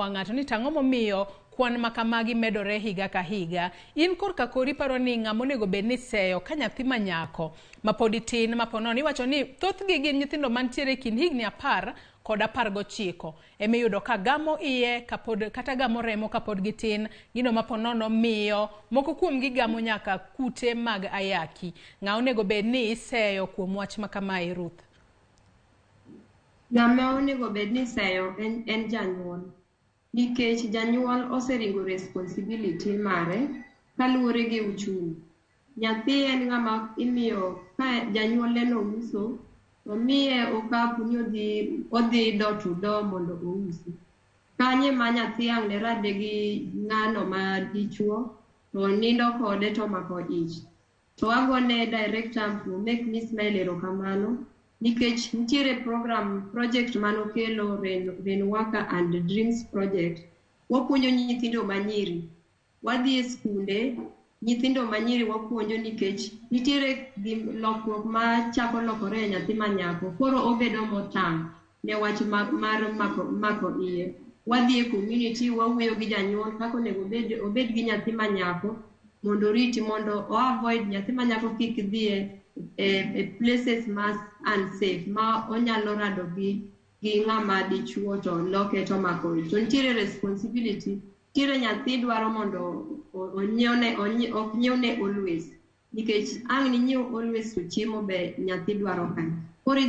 Ng'ato ni tang'o momiyo kwan ma kamagi medore higa ka higa. In korka kori paro ni ng'ama onego bed ni seyo ka nyathi ma nyako ma pod tin ma po nono iwacho ni thothgi gin nyithindo mantiere e kind higni 19 emiyudo ka gamo iye kapod kata gamo remo kapod gitin, gino ma po nono miyo moko kuomgi gamo nyaka kute mag ayaki. Ng'a onego bed ni iseyo kuom wach ma kamae, Ruth? Ng'ama onego bed ni iseyo en janyuol. Nikech janyuol oseringo responsibility mare kaluwore gi uchumi. Nyathi en ng'ama imiyo ka janyuolne no uso, to miye okapu ni odhi door to door mondo ousi. Kanyo ema nyathi ang' ne rade gi ng'ano ma dichuo to nindo kode to omako ich. To agone director Make Me Smile erokamano nikech nitiere program project manokelo Renwaka and Dreams project. Wapuonjo nyithindo manyiri. Wadhi e skunde, nyithindo manyiri wapuonjo nikech nitiere lokruok ma chako lokore e nyathi manyako. Koro obedo motang' ne wach mar mako iye. Wadhi e community, wawuoyo gi janyuol kaka onego obed gi nyathi manyako mondo oriti, mondo o avoid nyathi manyako kik dhi e places ma unsafe ma onyalo rado gi ng'ama dichuo to loke to omako ich. To nitiere responsibility, nitiere nyathi dwaro mondo onyiewne, ok nyiewne always nikech ang' ninyiew always to chiemo be nyathi dwaro kanyo. Koro idhi